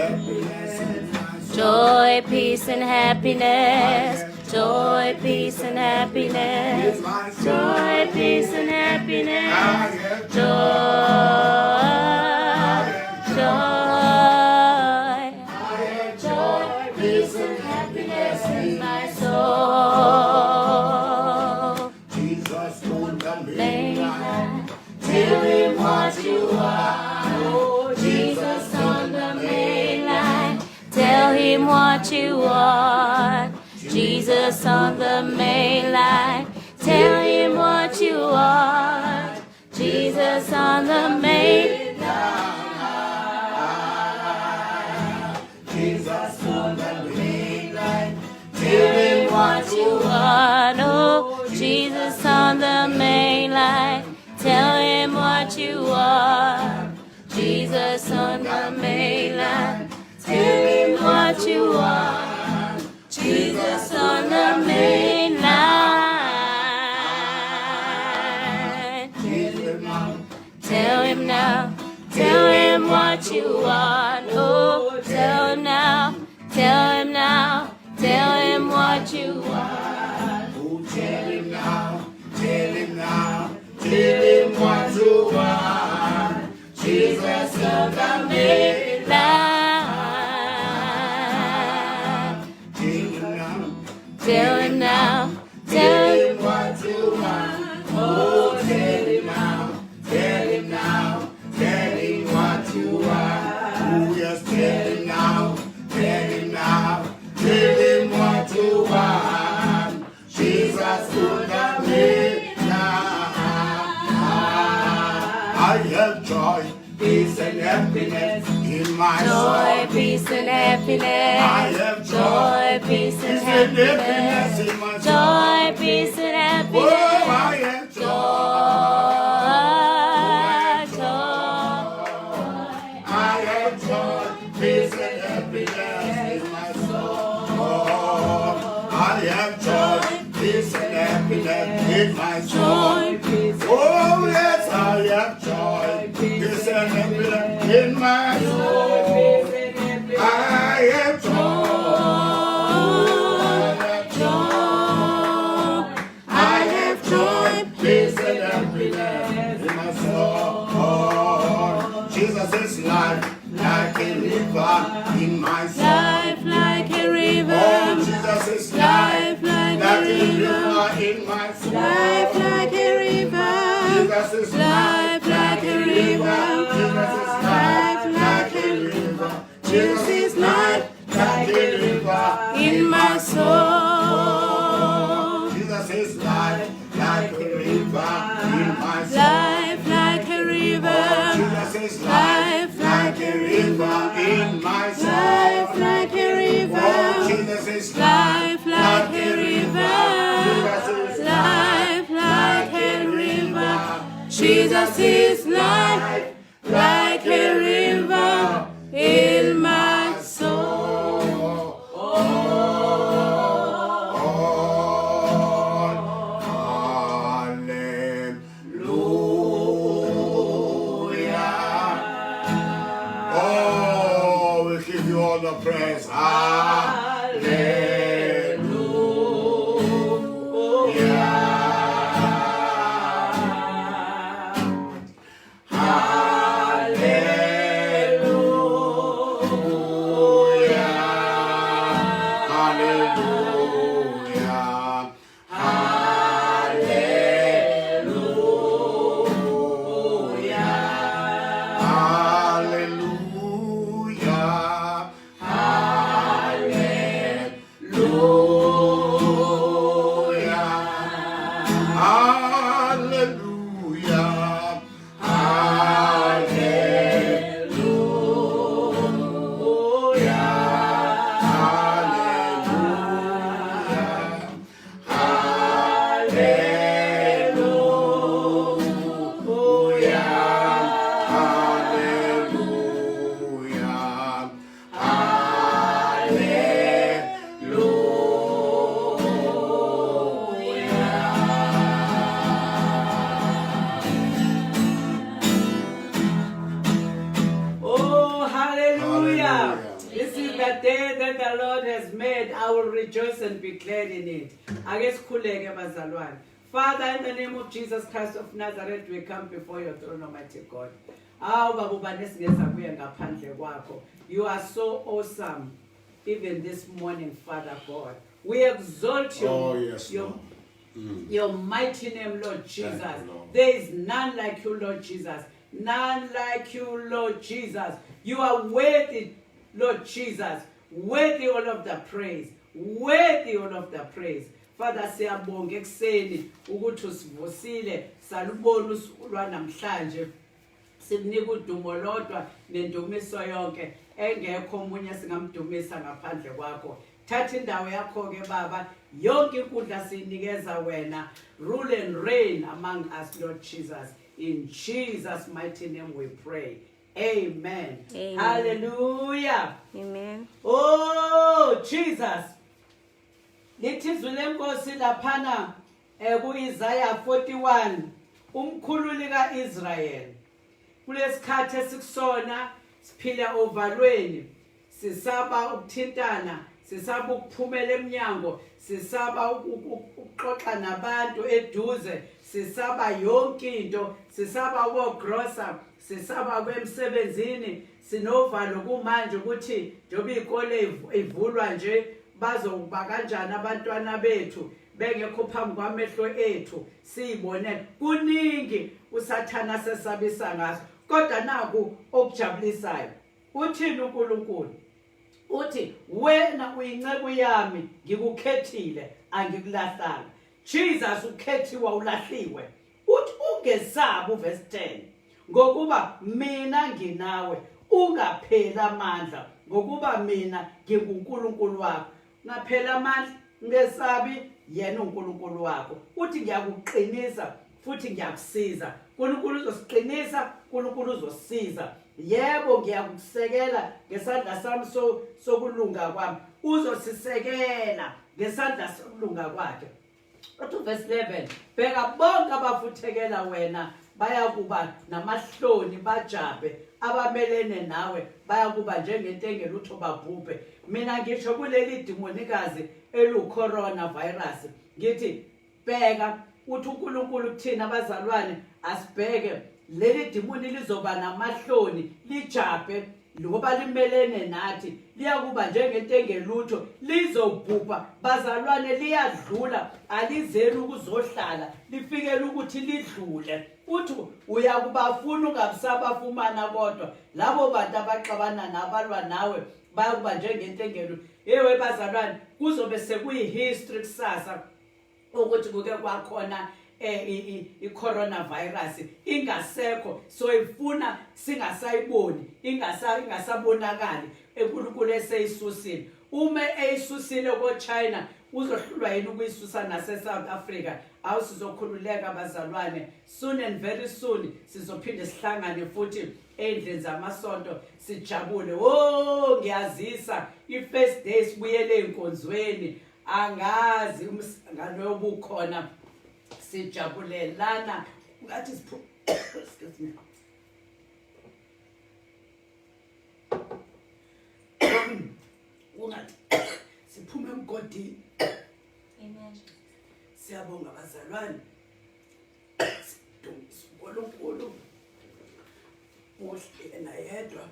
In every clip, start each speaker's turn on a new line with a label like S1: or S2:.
S1: happiness in my soul.
S2: Joy, peace, and happiness. Joy, peace, and happiness.
S1: In my soul.
S2: Joy, peace, and
S1: I
S2: happiness.
S1: have
S2: Joy, joy.
S1: I have
S2: Joy, peace, and happiness in my soul.
S1: Jesus on the
S2: Main
S1: main line.
S2: line, tell him what you want. Jesus on the main line, tell him what you want. Jesus on the main line, tell him what you want. Jesus on the main
S1: Jesus on the main line.
S2: Tell him what you want. Oh, Jesus on the main line. Tell him what you want. Jesus on the main line. Tell him what you want. Jesus on the main line.
S1: Tell him now.
S2: Tell him now. Tell him what you want. Oh, tell him now. Tell him now. Tell him what you want.
S1: Oh, tell him now. Tell him now. Tell him what you want. Jesus on the main
S2: Line.
S1: Tell him now.
S2: Tell him now. Tell
S1: Tell
S2: him.
S1: him what you want. Oh, tell him now. Tell him now. Tell him what you want. Oh, yes, tell him now. Tell him now. Tell him what you want. Jesus on the main line. I have joy, peace, and happiness in my
S2: Joy,
S1: soul.
S2: peace, and happiness.
S1: I have
S2: Joy,
S1: joy,
S2: peace, and
S1: peace, and happiness
S2: happiness.
S1: in my soul.
S2: Joy, peace, and
S1: Oh,
S2: happiness.
S1: I have joy.
S2: Joy, joy.
S1: I have joy, peace and happiness in my soul. I have joy, peace and happiness in my soul.
S2: Joy, peace,
S1: Oh, yes, I have joy, peace and happiness in my soul. I have joy. I have
S2: joy.
S1: I have joy, peace and happiness in my soul. Jesus is life, like a river in my soul.
S2: Life like a
S1: Oh,
S2: river.
S1: Jesus is life,
S2: Life like a
S1: like a
S2: river.
S1: river in my soul.
S2: Life like a river.
S1: Jesus is
S2: Life
S1: life,
S2: like a river.
S1: Jesus is life,
S2: Life
S1: like
S2: like
S1: a
S2: a
S1: river.
S2: Jesus is life
S1: like a river
S2: in my soul.
S1: Jesus is life, like a river in my soul.
S2: Life like a river.
S1: Jesus is life,
S2: Life
S1: like a river in my soul.
S2: Life like a
S1: Oh,
S2: river.
S1: Jesus is
S2: Life
S1: life,
S2: like a river.
S1: Jesus is
S2: Life like a river. Jesus is life like a river in my soul.
S1: Hallelujah. Oh, we give you all the praise. Hallelujah. Hallelujah. Hallelujah. Hallelujah. Hallelujah.
S3: day that the Lord has made. I will rejoice and be glad in it. Ake sikhuleke bazalwane. Father, in the name of Jesus Christ of Nazareth, we come before your throne, Almighty God. Awu baba ubani esingeza kuye ngaphandle kwakho. You are so awesome even this morning, Father God. We exalt your,
S1: Oh, yes,
S3: your,
S1: Lord.
S3: your mighty name, Lord Jesus.
S1: you, Lord.
S3: There is none like you, Lord Jesus. None like you, Lord Jesus. You are worthy, Lord Jesus. Worthy all of the praise. Worthy all of the praise. Father, siyabonga ekuseni ukuthi usivusile salubona usuku lwanamhlanje. Sikunika udumo lodwa nendumiso yonke engekho omunye singamdumisa ngaphandle kwakho. Thatha indawo yakho ke baba, yonke inkundla siyinikeza wena. Rule and reign among us, Lord Jesus. In Jesus' mighty name we pray. Amen.
S2: Amen.
S3: Hallelujah.
S2: Amen.
S3: Oh Jesus. Lithi izwi lenkosi laphana kuIsaiah 41 umkhululi kaIsrael. Kulesikhathi esikusona siphila ovalweni, sisaba ukuthintana, sisaba ukuphumela eminyango, sisaba ukuxoxa nabantu eduze, sisaba yonke into, sisaba ukugrosa, sisaba kwemsebenzini, sinovalo kumanje ukuthi njengoba izikole ivulwa nje bazokuba kanjani abantwana bethu bengekho phambi kwamehlo ethu siyibone. Kuningi uSathana sesabisa ngaso, kodwa naku okujabulisayo. Uthini uNkulunkulu? Uthi wena uyinceku yami, ngikukhethile, angikulahlanga. Jesus ukhethiwa, ulahliwe. Uthi ungesabi, uverse 10, ngokuba mina nginawe, ungapheli amandla, ngokuba mina nginguNkulunkulu wakho. Ngaphela amandla, ungesabi, yena uNkulunkulu wakho. Uthi ngiyakuqinisa futhi ngiyakusiza. uNkulunkulu uzosiqinisa, uNkulunkulu uzosiza. Yebo, ngiyakusekela ngesandla sami sokulunga kwami. Uzosisekela ngesandla sokulunga kwakhe. Uthi verse 11, bheka bonke abafuthekela wena bayakuba namahloni bajabe, abamelene nawe bayakuba njengento engelutho babhubhe. Mina ngisho kuleli dimonikazi elu-corona virus, ngithi bheka, uthi uNkulunkulu kuthina abazalwane asibheke leli dimoni lizoba namahloni lijabe ngoba limelene nathi, liyakuba njengento engelutho, lizobhubha. Bazalwane, liyadlula, alizeli ukuzohlala, lifikele ukuthi lidlule. Uthi uyakubafuna ungabusabafumana, kodwa labo bantu abaxabana nabalwa nawe bayakuba njengento engelutho. Yewe bazalwane, kuzobe sekuyi-history kusasa ukuthi kuke kwakhona i-coronavirus ingasekho, so ifuna singasayiboni, ingasabonakali, enkulunkulu eseyisusile. Uma eyisusile ko-China, uzohlulwa yini ukuyisusa nase-South Africa? Awu, sizokhululeka bazalwane, soon and very soon sizophinde sihlangane futhi ey'ndlini zamasonto sijabule. Oh, ngiyazisa i-first day sibuyele ey'nkonzweni, angazi umsangano obukhona, sijabulelana ngathi siphu, excuse me, ungathi siphume emgodini.
S2: Amen.
S3: Siyabonga bazalwane, sidumisa uNkulunkulu, muhle yena yedwa.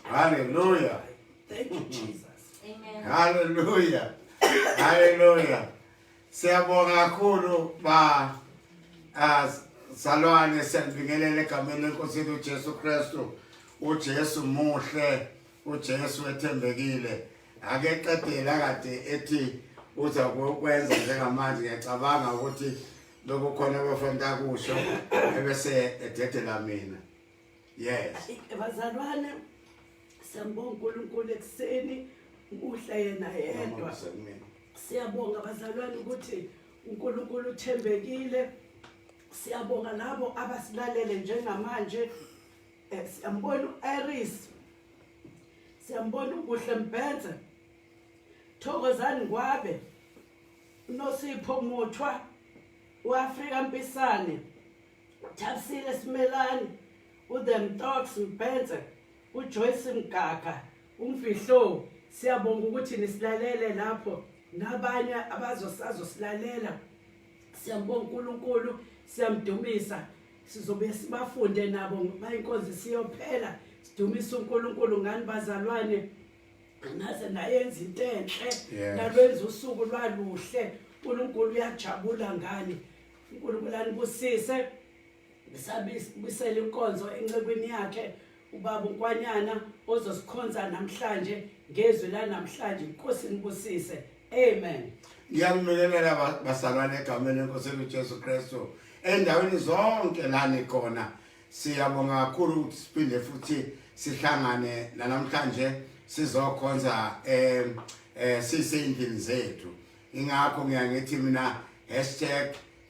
S1: Hallelujah.
S3: Thank you, Jesus.
S2: Amen.
S1: Hallelujah. Hallelujah. Siyabonga kakhulu ba salwane, siyabingelela egameni lenkosi yethu uJesu Kristu. uJesu muhle, uJesu ethembekile. Ake qedela kade ethi uza kwenza njengamanje, ngiyacabanga ukuthi lokukhona abafanele akusho ebese ededela mina. Yes.
S3: Bazalwane, siyambonga uNkulunkulu ekuseni, muhle yena yedwa. Siyabonga bazalwane ukuthi uNkulunkulu uthembekile. Siyabonga labo abasilalele njengamanje. Siyambona uIris, siyambona uBuhle Mbhense, Thokozani Ngwabe, Nosipho Muthwa, uAfrika Mpisane, Thabisile Simelani, uThem Thoughts Mbhense, uJoyce Mgaga, umfihlo. Siyabonga ukuthi nisilalele lapho nabanye abazosazosilalela. Siyambonga uNkulunkulu, siyamdumisa. Sizobe sibafunde nabo bayinkonzo siyophela. Sidumisa uNkulunkulu ngani bazalwane. Naze nayenza into enhle, nalwenza usuku lwaluhle. uNkulunkulu uyajabula ngani. uNkulunkulu anibusise. Ngisabisela inkonzo encekwini yakhe ubaba uNkwanyana ozosikhonza namhlanje ngezwi lanamhlanje. Inkosi nibusise. Amen.
S1: Ngiyanibingelela bazalwane egameni lenkosi uJesu Kristu endaweni zonke la nikhona. Siyabonga kakhulu ukuthi siphinde futhi sihlangane namhlanje sizokhonza siseyindlini zethu. Ingakho ngiyangithi mina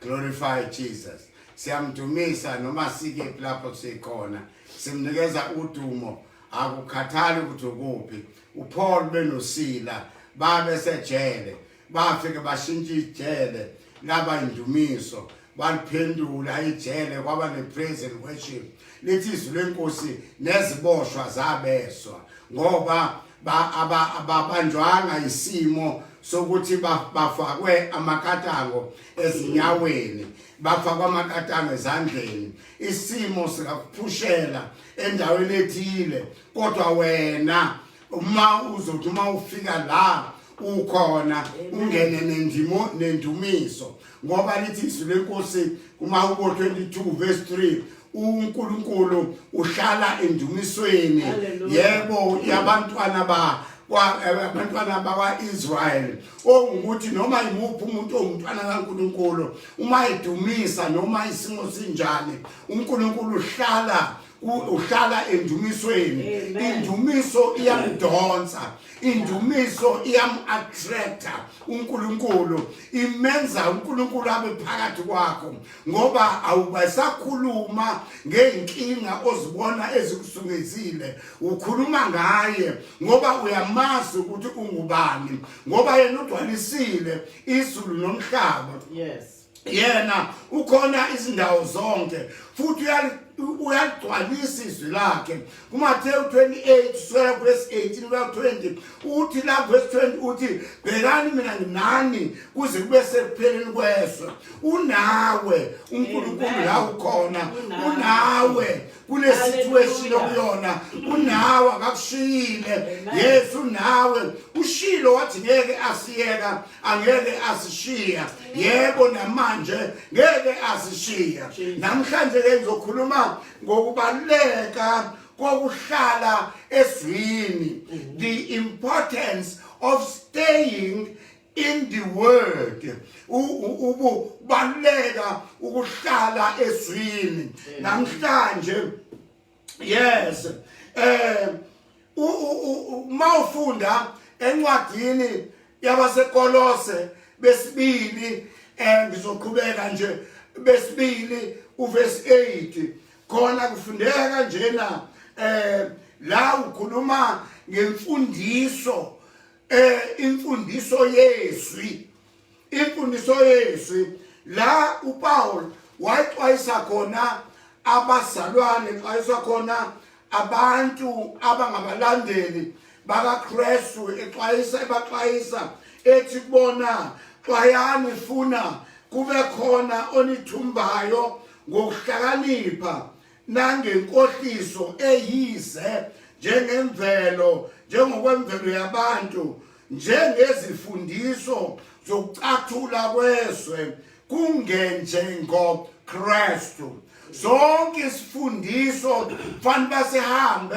S1: #GlorifyJesus. Siyamdumisa noma sikephi lapho sikhona, simnikeza udumo, akukhathali ukuthi ukuphi. uPaul benoSila babe sejele, bafike bashintsha ijele laba indumiso, baliphendula ijele kwaba ne-praise and worship. Lithi izwi lenkosi neziboshwa zabeswa ngoba ababanjwanga isimo sokuthi bafakwe amakatango ezinyaweni, bafakwe amakatango ezandleni. Isimo singakuphushela endaweni ethile, kodwa wena uma uzothi uma ufika la ukhona ungene nendimo nendumiso, ngoba lithi izwi lenkosi kuMahubo 22 verse 3, uNkulunkulu uhlala endumisweni. Yebo, yabantwana ba abantwana bakwa-Israyeli, ongukuthi noma imuphi umuntu ongumntwana kaNkulunkulu uma edumisa noma isimo sinjani, uNkulunkulu uhlala endumisweni. Indumiso iyamdonsa, indumiso iyam-attracta uNkulunkulu, imenza uNkulunkulu abe phakathi kwakho, ngoba awubasakhuluma ngey'nkinga ozibona ezikusungezile, ukhuluma ngaye ngoba uyamazi ukuthi ungubani, ngoba yena ugcwalisile izulu nomhlaba. Yena ukhona izindawo zonke, futhi uyaligcwalisa izwi lakhe. KuMathewu 28 kusukela verse 18 kuya 20, uthi la verse 20 uthi, bhekani mina nginani kuze kube sekupheleni kwezwe. Unawe uNkulunkulu la ukhona, unawe kule situation okuyona, unawe, akakushiyile. Yes, unawe. Ushilo wathi ngeke asiyeka, angeke asishiya. Yebo, namanje ngeke asishiya. Namhlanje ke ngizokhuluma ngokubaluleka kokuhlala ezwini, the importance of staying in the word. Ububaluleka ukuhlala ezwini namhlanje. Yes, uma ufunda encwadini yabaseKolose besibili, ngizoqhubeka nje besibili uverse 8, khona kufundeka kanjena, la ukhuluma ngemfundiso, imfundiso yezwi, imfundiso yezwi la uPaul waxwayisa khona abazalwane, xwayisa khona abantu abangabalandeli bakaKristu, exwayisa, ebaxwayisa ethi kubona, xwayani funa kube khona onithumbayo ngokuhlakanipha nangenkohliso eyize, njengemvelo, njengokwemvelo yabantu, njengezifundiso zokucathula kwezwe, kungenjengo Kristu. Zonke isifundiso fanele basihambe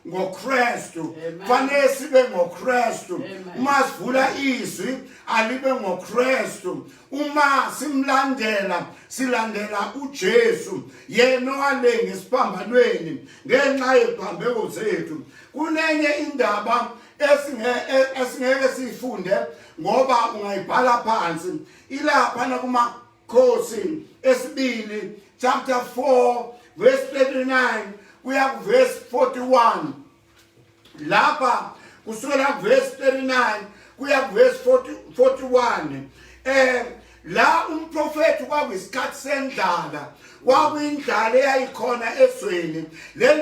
S1: ngoKristu, fanele sibe ngoKristu. Uma sivula izwi alibe ngoKristu. Uma simlandela, silandela uJesu, yena owalenga esiphambanweni ngenxa yephambeko zethu. Kunenye indaba esingeke siyifunde ngoba ungayibhala phansi, ilapha nakuma Khosi esibili chapter 4 verse 39 kuya ku verse 41. Lapha kusukela ku verse 39 kuya ku verse 41, La umprofethi kwakuyisikhathi sendlala, kwakuyindlala eyayikhona ezweni. Le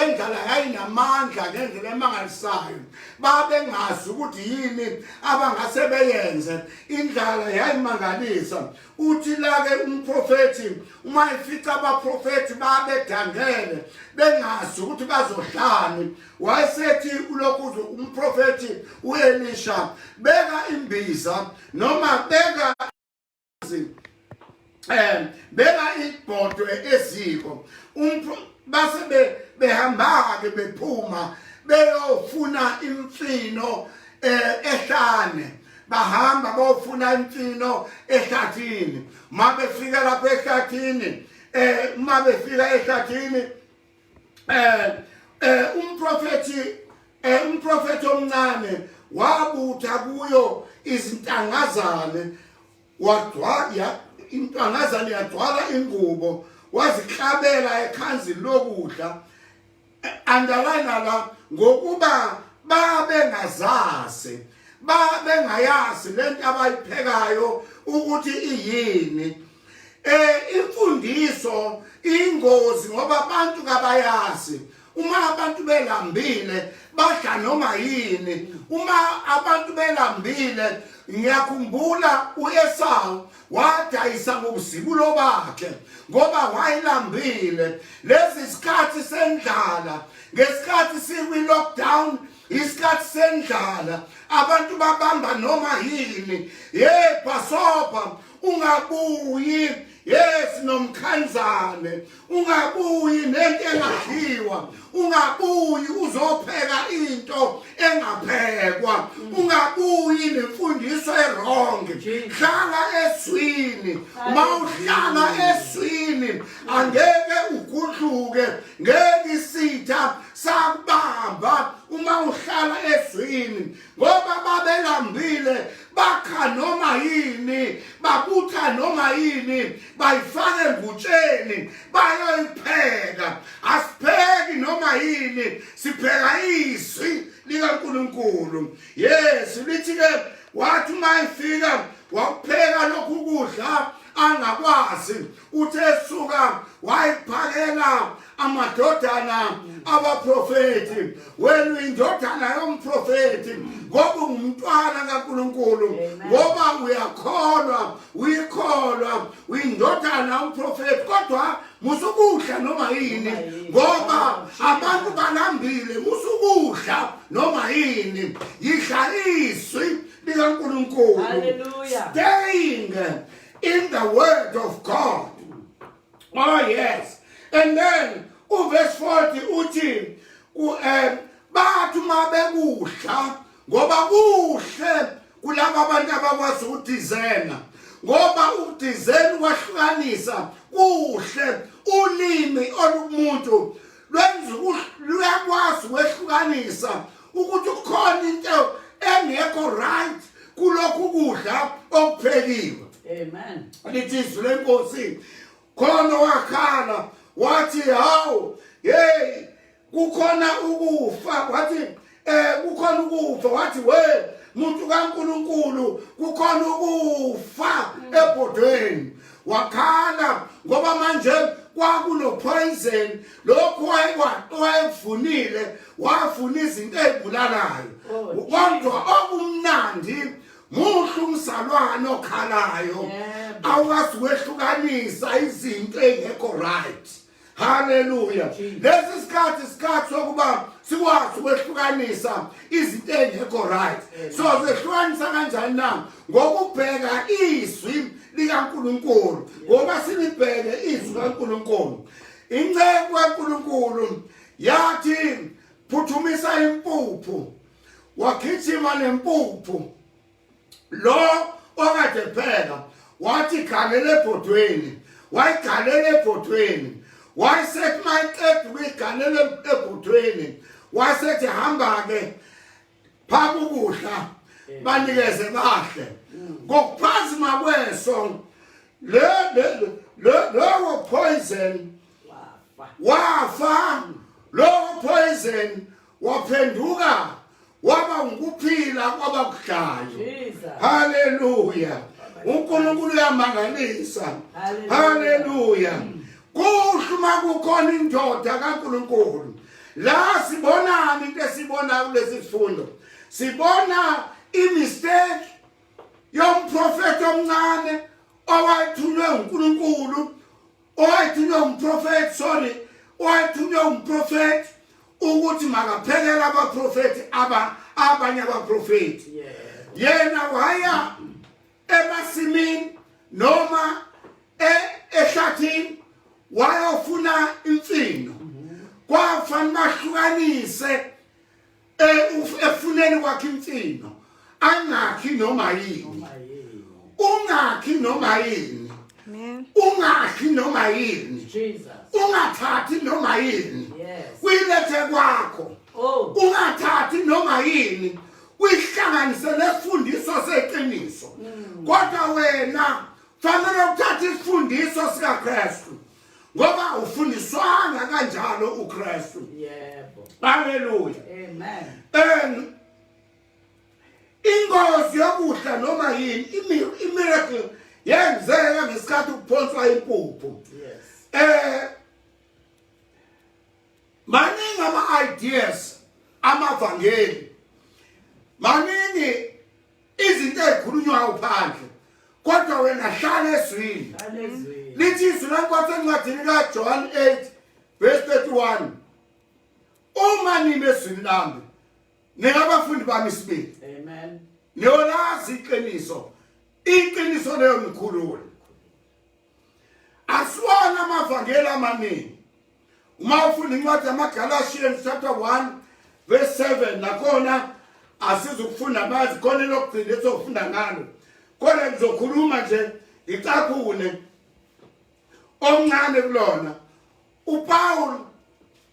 S1: ndlala yayinamandla ngendlela emangalisayo, babengazi ukuthi yini abangase beyenze. Indlala yayimangalisa. Uthi la-ke umprofethi uma efica abaprofethi babedangele bengazi ukuthi bazodlani, wayesethi ulokhu umprofethi uElisha, beka imbiza noma beka beka ibhodwe eziko. Base behamba ke bephuma beyofuna imfino ehlane. Bahamba bofuna imfino ehlathini. Mabefika lapha ehlathini, mabefika ehlathini, umprofethi omncane wabutha kuyo izintangazane, wagcwala intangazane, yagcwala ingubo, waziklabela ekhanzini lokudla. Underline la, ngokuba babengazazi, babengayazi lento abayiphekayo ukuthi iyini. Imfundiso ingozi ngoba abantu kabayazi. Uma abantu belambile badla noma yini. Uma abantu belambile, ngiyakhumbula uEsau wadayisa ngobuzibulo bakhe ngoba wayelambile. Lezi sikhathi sendlala, ngesikhathi sikwi lockdown, isikhathi sendlala, abantu babamba noma yini. Hey bhasobha, ungabuyi yes nomkhanzane, ungabuyi nento engadliwa, ungabuyi uzopheka into engaphekwa, ungabuyi nemfundiso e-wrong. Hlala ezwini. Mawuhlala ezwini angeke ugudluke, ngeke isitha sakubamba uma uhlala ezwini. Ngoba babelambile, bakha noma yini, babutha noma yini, bayifake engutsheni, bayoyipheka. Asipheki noma yini, sipheka izwi likaNkulunkulu. Yes, lithi ke wathi uma efika wakupheka lokhu kudla angakwazi. Uthe esuka wayiphakela amadodana abaprofethi. Wena uyindodana yomprofethi ngoba ungumntwana kaNkulunkulu, ngoba uyakholwa, uyikholwa, uyindodana yomprofethi. Kodwa musukudla noma yini ngoba abantu balambile. Musukudla noma yini, yidla izwi likaNkulunkulu.
S3: Hallelujah.
S1: Staying in the word of God. Oh yes. And then uverse 40 uthi bathi uma bekudla, ngoba kuhle kulabo abantu abakwazi ukudiscerna, ngoba ukudiscerna kwahlukanisa kuhle. Ulimi olukumuntu lwenza luyakwazi ukwehlukanisa ukuthi kukhona into engekho right kulokhu kudla okuphekiwe.
S3: Amen.
S1: Lithi izwi lenkosi, khona wakhala wathi, hawu hey, kukhona ukufa. Wathi kukhona ukufa. Wathi, we muntu kaNkulunkulu, kukhona ukufa ebhodweni. Wakhala ngoba manje kwakuno poison. Lokhu wayekufunile, wafuna izinto ezibulalayo. Kodwa okumnandi, muhle umzalwane okhalayo, awukwazi ukwehlukanisa izinto engekho right. Haleluya. Lesi sikhathi, isikhathi sokuba sikwazi ukwehlukanisa izinto engekho right. So zehlukanisa kanjani na? Ngokubheka izwi likaNkulunkulu. Ngoba silibheke izwi likaNkulunkulu, inceku kaNkulunkulu yathi, phuthumisa impuphu. Wagijima nempuphu. Lo okade pheka wathi, galela ebhodweni. Wayigalela ebhodweni. Wayesethi mayiqeda ukuyigalela ebhodweni, wasethi, hamba ke, phaka ukudla, banikeze bahle. Ngokuphazima kweso, le lowo poison wafa, lowo poison waphenduka waba ngukuphila kwabakudlayo. Haleluya. uNkulunkulu uyamangalisa. Haleluya. Kuhle uma kukhona indoda kaNkulunkulu. La sibonani into esibonayo kulesi sifundo? Sibona imistake yomprofeti omncane owayethunywe uNkulunkulu, owayethunywe umprofeti, sorry, owayethunywe umprofeti ukuthi makaphekele abaprofeti aba abanye abaprofeti. Yena waya emasimini noma ehlathini wayofuna imfino, kwafanele bahlukanise efuneni kwakhe imfino, angakhi noma yini, ungakhi noma yini, ungakhi noma yini, ungathathi noma yini uyilethe kwakho, ungathathi noma yini uyihlanganise nesifundiso seqiniso, kodwa wena fanele uthathe isifundiso sikaKristu ngoba ufundiswanga kanjalo uKristu.
S3: Yebo.
S1: Haleluya.
S3: Amen.
S1: Ingozi yokudla noma yini, imiracle yenzeka ngesikhathi kuphonswa impuphu.
S3: Yes.
S1: Maningi ama ideas amavangeli, maningi izinto ezikhulunywayo phandle, kodwa wena hlala ezwini. Lithi izwi lenkosi encwadini kaJohn 8 verse 31, uma nime ezwini lami ningabafundi bami isibili.
S3: Amen.
S1: Niyolazi iqiniso, iqiniso leyo nikhulule. Asiwona amavangeli amaningi. Uma ufunda incwadi yamaGalatians chapter 1 verse 7, nakhona asizukufunda amanzi khona, elokugcina esizofunda ngalo, kodwa ngizokhuluma nje ngicaphune omncane kulona. uPaul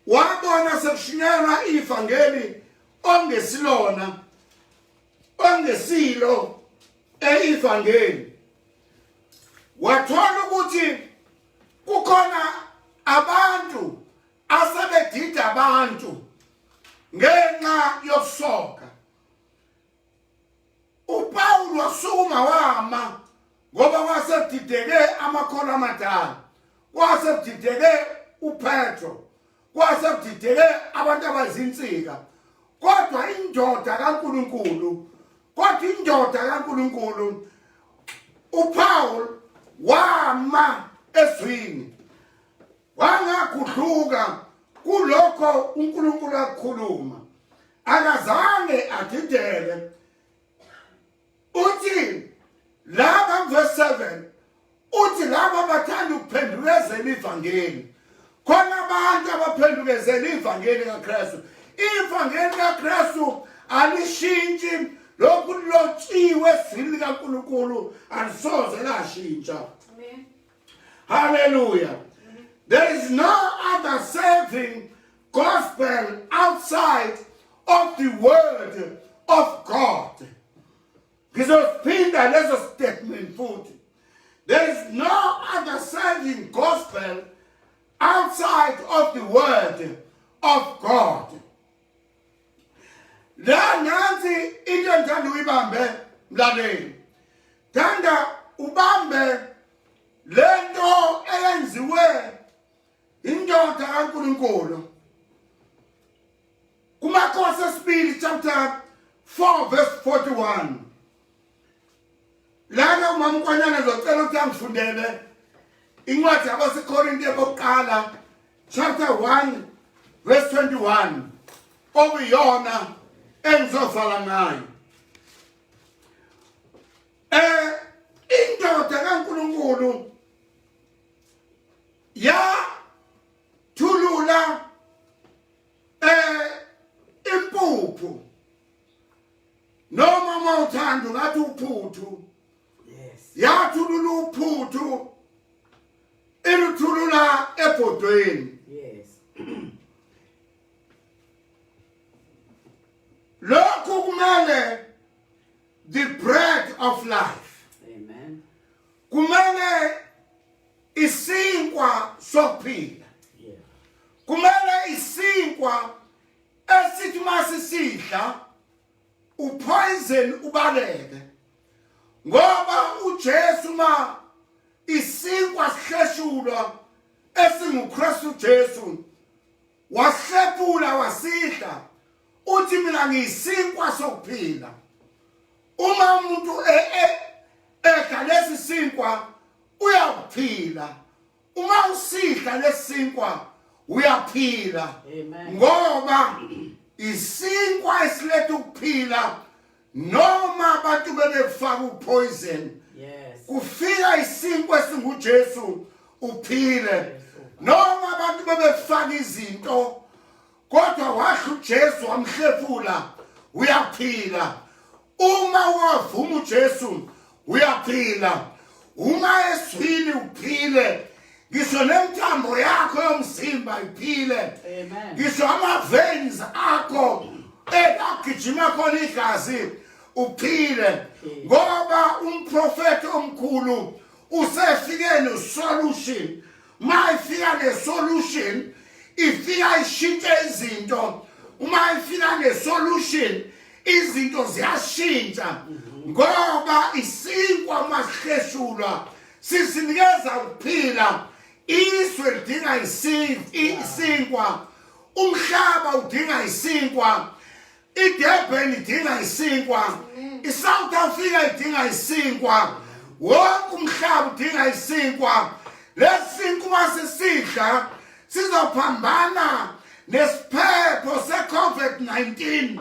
S1: wabona sekushunyayelwa ivangeli ongesilona, ongesilo eivangeli, wathola ukuthi kukhona abantu asebedida abantu ngenxa yokusoka. uPaul wasukuma wama ngoba wasedideke amakholwa amadala, kwasekudideke uPetro, kwasekudideke abantu abazinsika, kodwa indoda kaNkuluNkulu, kodwa indoda kaNkuluNkulu uPaul wama ezwini, wangagudluka kulokho uNkulunkulu akukhuluma, akazange adideke. Uthi laba, verse 7, uthi laba bathanda ukuphendukezela ivangeli. Khona abantu abaphendukezela ivangeli kaKristu. Ivangeli kaKristu alishintshi, lokhu lotshiwe ezwini likaNkulunkulu alisoze lashintsha. Hallelujah. There is no other saving gospel outside of the word of God. Ngizosiphinda leso statement futhi. There is no other saving gospel outside of the word of God. La nansi into engithanda uyibambe mlaleli. Thanda ubambe lento eyenziwe indoda kaNkulunkulu. Kumakhosi esibili chapter 4 verse 41. Lana umama uNkwanyana ngizocela ukuthi angifundele incwadi yabaseKorinte bokuqala chapter 1 verse 21, okuyiyona engizovala ngayo. Indoda kaNkulunkulu ya thulula impuphu, noma uma uthanda ungathi uphuthu.
S3: Yes.
S1: Yathulula uphuthu, iluthulula ebhodweni.
S3: Yes.
S1: Lokhu kumele the bread of life.
S3: Amen.
S1: Kumele isinkwa sokuphila. Kumele isinkwa esithi masisidla upoison ubaleke. Ngoba uJesu ma isinkwa sihleshulwa esinguKristu Jesu wahlephula wasidla uthi mina ngiyisinkwa sokuphila uma umuntu e, e, edla lesi sinkwa uyakuphila uma usidla lesinkwa uyaphila ngoba isinkwa esiletha ukuphila noma abantu bebefaka upoison
S3: yes
S1: kufika isinkwa esinguJesu uphile noma abantu bebefaka izinto kodwa wadla uJesu wamhlefula uyaphila uma wavuma uJesu uyaphila uma eswini uphile ngisho nemithambo yakho yomzimba iphile ngisho ama-veins akho elagijima khona igazi uphile ngoba umprofethi omkhulu usefike no-solution uma ifika ne-solution ifika ishintshe izinto uma ifika ne-solution izinto ziyashintsha ngoba isinkwa uma sihleshulwa sisinikeza ukuphila izwe lidinga isinkwa umhlaba udinga isinkwa iDurban idinga isinkwa iSouth Africa idinga isinkwa wonke umhlaba udinga isinkwa lesinkwa sisidla sizophambana nesiphepho se-COVID-19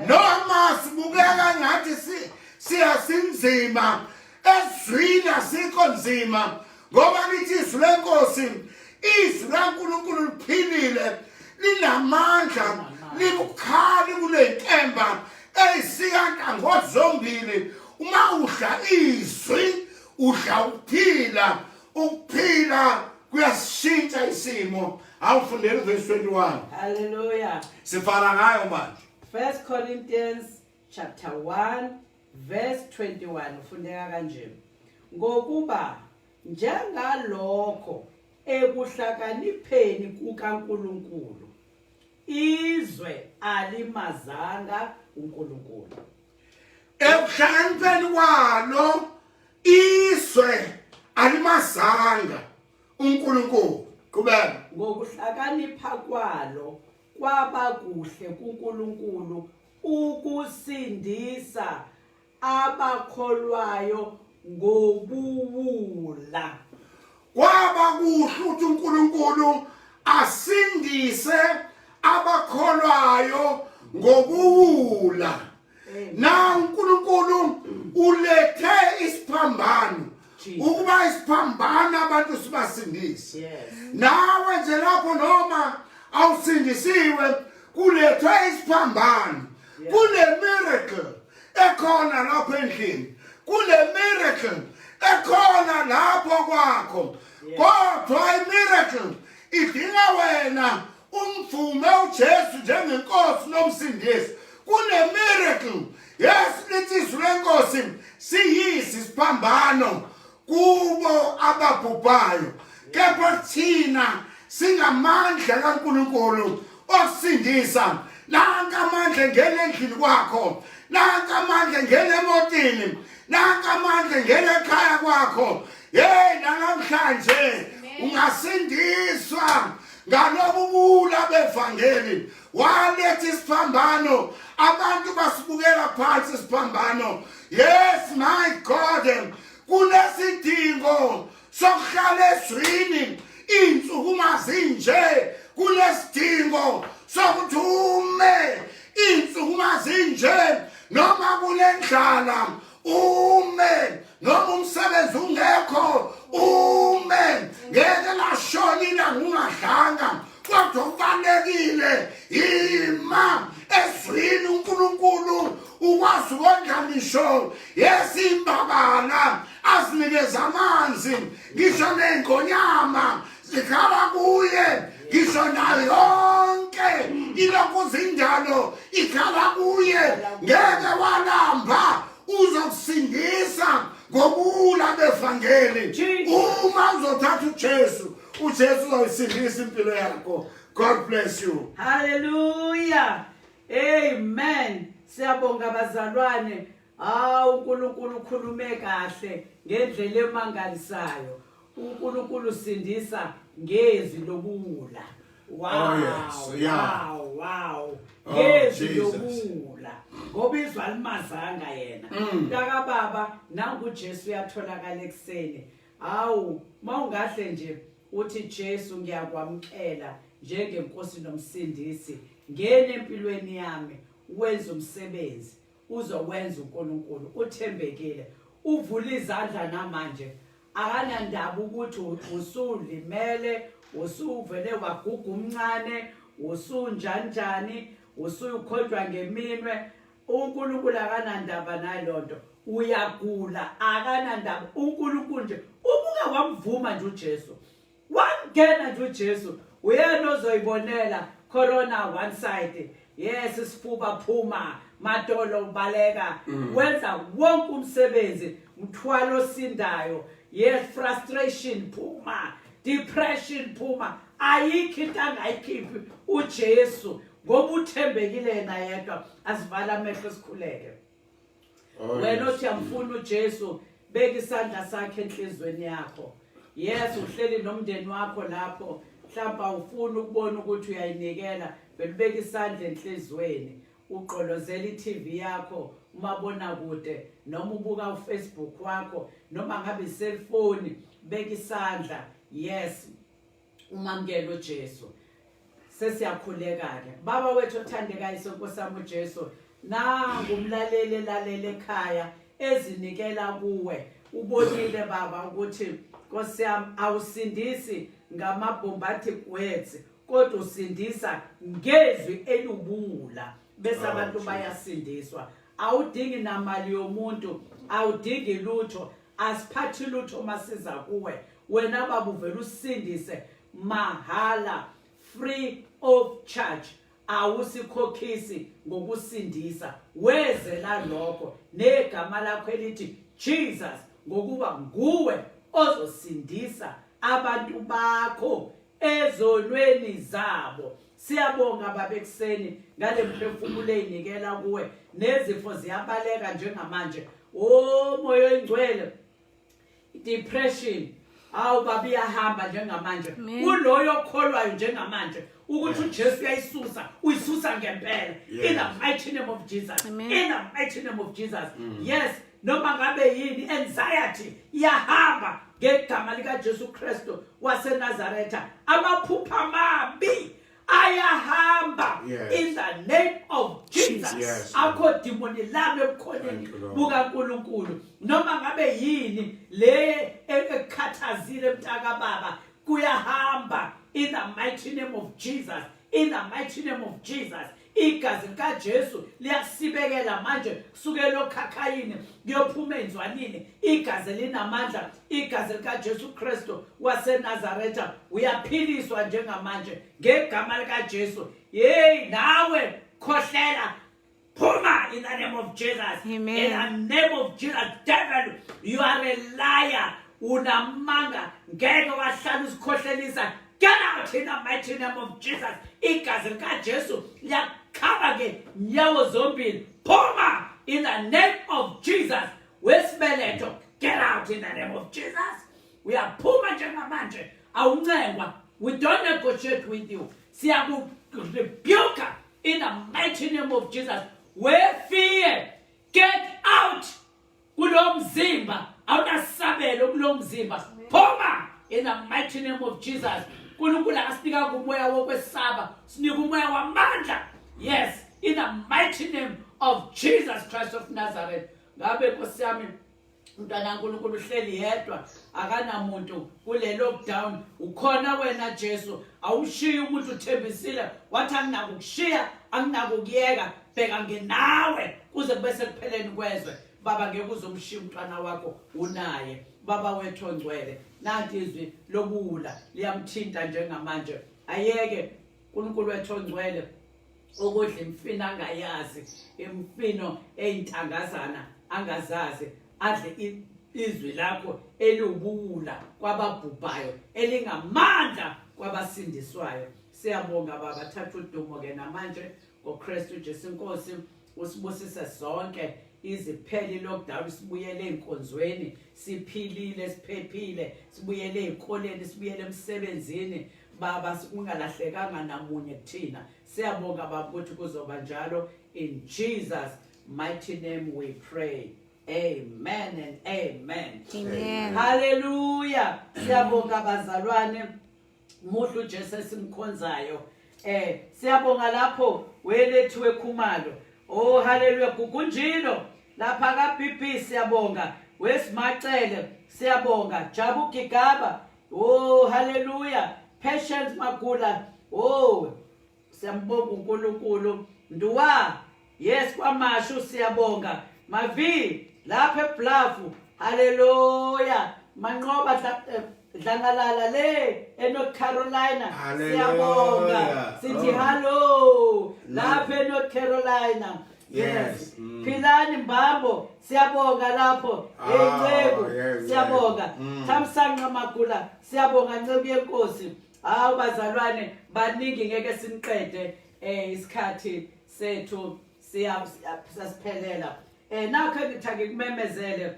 S1: noma sibukeka ngathi siyasinzima ezwini asikho nzima ngoba lithi izwi lenkosi izwi laNkulunkulu liphilile linamandla libukhali kunenkemba eyisika nhlangothi zombili uma udla izwi udla ukuphila ukuphila kuyasishintsha isimo awufundele uvesi 21
S3: haleluya
S1: sifana ngayo manje
S3: First Corinthians chapter 1 verse 21 ufundeka kanje ngokuba njengalokho ekuhlakanipheni kukaNkuluNkulu izwe alimazanga uNkulunkulu
S1: ekuhlakanipheni kwalo izwe alimazanga uNkulunkulu qhubeka
S3: ngokuhlakanipha kwalo kwaba kuhle kuNkulunkulu ukusindisa abakholwayo ngobuwula
S1: kwaba kuhle ukuthi uNkulunkulu asindise abakholwayo ngobuwula na uNkulunkulu ulethe isiphambano ukuba isiphambano abantu sibasindise nawe nje lapho noma awusindisiwe kulethwe isiphambano kune miracle ekhona lapho endlini kune miracle ekhona lapho kwakho kodwa i-miracle idinga wena umvume uJesu njengenkosi nomsindisi kune miracle yes lithi izwi lenkosi siyisi isiphambano kubo ababhubhayo kepha thina singamandla kaNkuluNkulu okusindisa nanka amandla engena endlini kwakho nanka amandla engena emotini nanka amandla engena ekhaya kwakho hey namhlanje ungasindiswa ngalobu bula bevangeli waletha isiphambano abantu basibukela phansi isiphambano yes my god kunesidingo sokuhlala ezwini iy'nsuku uma zinje kunesidingo sokuthi ume iy'nsuku uma zinje noma kunendlala ume noma umsebenzi ungekho ume ngeke lashona ilanga ungadlanga kodwa kubalekile yima ezwini uNkulunkulu ukwazi ukondla ngisho yesimbabala azinikeza amanzi ngisho ney'ngonyama zikhala kuye ngisho nayo yonke ilokhu zindalo ikhala kuye ngeke walamba uzokusindisa ngobula bevangeli uma uzothatha uJesu uJesu uzoyisindisa impilo yakho God bless you
S3: hallelujah amen siyabonga bazalwane. Hawu uNkulunkulu ukhulume kahle ngendlela emangalisayo. uNkulunkulu usindisa ngezwi lobuwula. Wow.
S1: Oh, yes. Yeah.
S3: Wow, wow.
S1: Oh,
S3: Ngezwi
S1: Jesus.
S3: lobuwula. Ngoba izwi alimazanga yena. Mntaka baba nangu uJesu uyatholakala ekuseni. Hawu, mawungahle nje uthi Jesu ngiyakwamkela njengenkosi nomsindisi. Ngena empilweni yami wenza umsebenzi. Uzowenza uNkulunkulu uthembekile. Uvula izandla namanje. Akanandaba ukuthi usulimele, usuvele waguga umncane, usunjanjani, usukhonjwa ngeminwe. uNkulunkulu akanandaba nalonto. Uyagula akanandaba. uNkulunkulu nje ubuka wamvuma nje uJesu. Wangena nje uJesu uyena ozoyibonela corona one side yes isifuba phuma madolo ubaleka wenza wonke umsebenzi mthwalo osindayo yes frustration phuma depression phuma ayikho into angayikhiphi uJesu ngoba uthembekile yena yedwa asivala amehlo sikhuleke
S1: Oh,
S3: wena
S1: yes.
S3: othi uyamfuna uJesu beka isandla sakhe enhlizweni yakho yes uhleli nomndeni wakho lapho mhlawumbe awufuni ukubona ukuthi uyayinikela belubeka isandla enhlizweni ugqolozela i-TV yakho umabonakude noma ubuka uFacebook wakho noma ngabe iselfoni beka isandla yes umamukele uJesu sesiyakhuleka ke baba wethu othandekayo isenkosi yami uJesu nangu umlaleli elalele ekhaya ezinikela kuwe ubonile baba ukuthi Nkosi yami awusindisi ngama-bombastic words kodwa usindisa ngezwi eliwubuwula bese
S1: Oh,
S3: abantu
S1: Jesus.
S3: bayasindiswa awudingi namali yomuntu awudingi lutho asiphathi lutho masiza kuwe wena baba uvela usindise mahala free of charge awusikhokhisi ngokusindisa wezela lokho negama lakho elithi Jesus ngokuba nguwe ozosindisa abantu bakho ezonweni zabo siyabonga baba ekuseni ngale mphefumulo eyinikela kuwe nezifo ziyabaleka njengamanje o moya oyingcwele depression awu baba iyahamba njengamanje
S2: Amen.
S3: kuloyo okholwayo njengamanje ukuthi uJesu uyayisusa uyisusa ngempela in the mighty name of Jesus
S2: Amen.
S3: in the mighty name of Jesus yes noma ngabe yini anxiety iyahamba ngegama lika Jesu Kristu waseNazaretha amaphupha amabi ayahamba
S1: Yes.
S3: in the name of Jesus
S1: Yes.
S3: akho demoni lami ebukhoneni
S1: Thank you, Lord.
S3: bukaNkuluNkulu noma ngabe yini le ekukhathazile mntaka baba kuyahamba in the mighty name of Jesus in the mighty name of Jesus igazi likaJesu liyasibekela manje kusukela okhakhayini kuyophuma enzwanini igazi linamandla igazi likaJesu Kristu waseNazaretha uyaphiliswa njengamanje ngegama likaJesu hey nawe khohlela phuma in the name of Jesus
S2: Amen.
S3: in the name of Jesus devil you are a liar unamanga ngeke wahlala usikhohlelisa get out in the mighty name of Jesus igazi likaJesu liyakhaba ke nyawo zombili phuma in the name of Jesus wesibeletho get out in the name of Jesus uyaphuma njengamanje awuncengwa we don't negotiate with you siyakurebuke in the mighty name of Jesus we fear get out kulo mzimba awunasabelo kulo mzimba phuma in the mighty name of Jesus uNkulunkulu akasinika umoya wokwesaba sinika umoya wamandla yes in the mighty name of Jesus Christ of Nazareth ngabe Nkosi yami umntwana kaNkulunkulu uhleli yedwa akanamuntu kule lockdown ukhona wena Jesu awushiyi umuntu uthembisile wathi anginakukushiya anginakukuyeka bheka nginawe kuze kube sekupheleni kwezwe baba ngeke uzomshiya umntwana wakho unaye baba wethu ongcwele nanti izwi lobuwula liyamthinta njengamanje ayeke uNkulunkulu wethu ongcwele ukudla imfino angayazi imfino eyintangazana angazazi adle izwi lakho eliwubuwula kwababhubhayo elingamandla kwabasindiswayo siyabonga baba thatha udumo ke namanje ngoKristu Jesu inkosi usibusise sonke iziphele i-lockdown, sibuyele ey'nkonzweni siphilile, siphephile, sibuyele ey'koleni, sibuyele emsebenzini Baba, kungalahlekanga namunye kuthina. Siyabonga Baba ukuthi kuzoba njalo. In Jesus mighty name we pray. Amen and amen.
S2: Amen.
S3: Hallelujah. Siyabonga bazalwane. Muhle uJesu esimkhonzayo. Siyabonga lapho welethiwe Khumalo. Oh hallelujah, Gugunjilo lapha ka BP siyabonga. Wesimacele siyabonga. Jabu Gigaba. Oh hallelujah. Patience Magula. Oh siyambonga uNkulunkulu. Nduwa, yes, kwaMashu siyabonga. Mavi lapha eBluff, haleluya. Manqoba Dlangalala le eNorth Carolina, siyabonga. Sithi hello lapha eNorth Carolina. Yes. Philani Mbambo siyabonga lapho. Hey Nceku siyabonga. Thamsanqa Magula siyabonga Nceku yenkosi. Hawu bazalwane baningi, ngeke siniqede, isikhathi sethu siyasiphelela. Nakho ngithi ngikumemezele,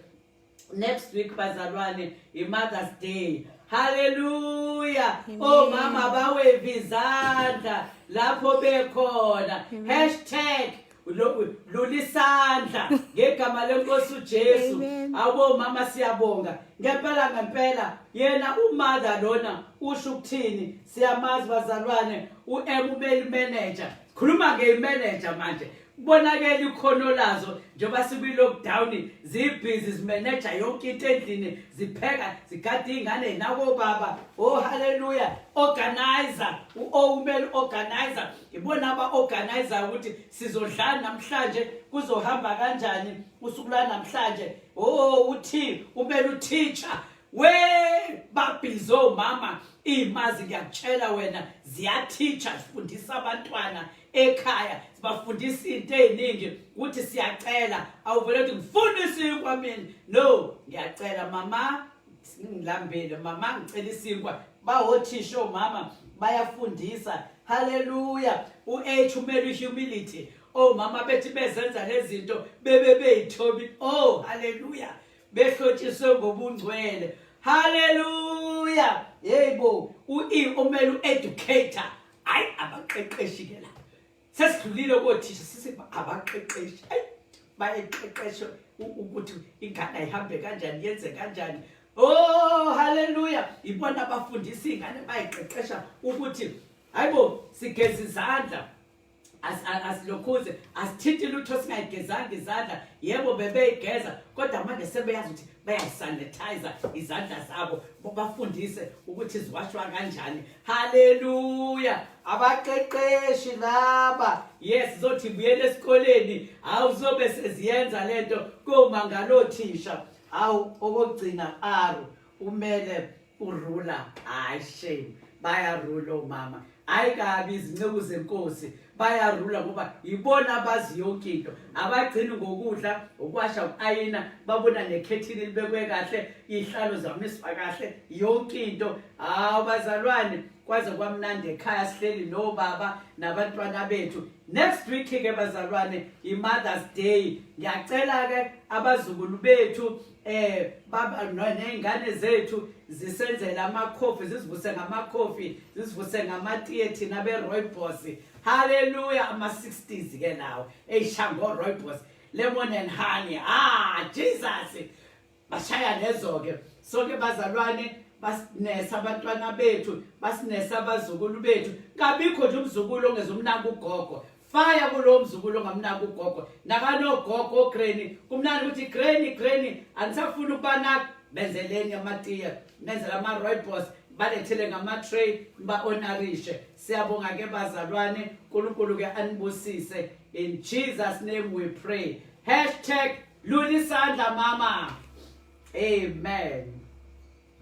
S3: next week bazalwane i-Mother's Day. Hallelujah. Oh mama bawevi izandla lapho bekhona. #Lulisandla ngegama lenkosi uJesu. Abo mama siyabonga. Ngempela ngempela yena umother lona usho ukuthini? Siyamazi bazalwane, uM umeli manager. Khuluma ngemanager manje. Kubonakele ikhono lazo njengoba sikwi-lockdown, zibhizi zimeneja yonke into endlini, zipheka, zigada iy'ngane nakobaba. Oh haleluya. Organizer, u-O umele organizer. Ibona aba-organizer ukuthi sizodlala namhlanje, kuzohamba kanjani usuku lwanamhlanje. Oh uthi umele u-teacher. We babhizi omama, imazi ngiyakutshela wena, ziyateacher, zifundisa abantwana ekhaya, sibafundisa into eziningi ukuthi siyacela, awuvele uthi ngifuna isinkwa mina. No, ngiyacela mama, ngilambile mama, ngicela isinkwa. Bawothisha omama, bayafundisa. Haleluya. U-H umele humility. Omama bethi bezenza lezi zinto bebe beyithobi. Oh haleluya, behlotshiswe ngobungcwele. Haleluya. Yebo, u-E umele u-educator. Hayi, abaqeqeshi ke la, sesidlulile kothisha, sisi abaqeqeshi. Ayi, bayeqeqesha ukuthi ingane ayihambe kanjani, yenze kanjani. Oh haleluya, ibona abafundisa ingane, bayiqeqesha ukuthi hayibo, sigeza izandla, asilokhuze asithinti lutho singayigezanga izandla. Yebo, bebeyigeza, kodwa manje sebeyazi ukuthi bayasanitize izandla zabo, bafundise ukuthi ziwashwa kanjani. Haleluya, abaqeqeshi laba. Yes, zothi buyele esikoleni, awuzobe seziyenza lento komangalothisha. Awu, okugcina R umele urula. Hayi shame, bayarula omama. Hayi kabi, izinceku zenkosi bayarula ngoba yibona abazi yonke into. Abagcini ngokudla, ukwasha, uku-ayina, babona nekhethini libekwe kahle, iy'hlalo zamiswa kahle, yonke into. Hawu bazalwane, kwaze kwamnandi ekhaya sihleli nobaba nabantwana bethu. Next week ke bazalwane i-Mother's Day. Ngiyacela ke abazukulu bethu baba nezingane zethu zisenzele amakhofi, zizivuse ngamakhofi, zizivuse ngamatiye, thina be-rooibos. Haleluya, ama-60s ke lawo eyishango, rooibos, lemon and honey. Ah Jesus, bashaya lezo ke. Sonke bazalwane basinesa abantwana bethu, basinesa abazukulu bethu. Kabikho nje umzukulu ongezumnaka ugogo. Faya kulowo mzukulu ongamnaka ugogo. Nakanogogo ogranny, kumnandi ukuthi granny, granny, anisafuni ukubanaka. Benzeleni amatiye, benzele ama-rooibos, balethele ngama-tray, ba-honorishe. Siyabonga ke bazalwane, uNkulunkulu ke anibusise. In Jesus name we pray. #Lulisandla mama. Amen.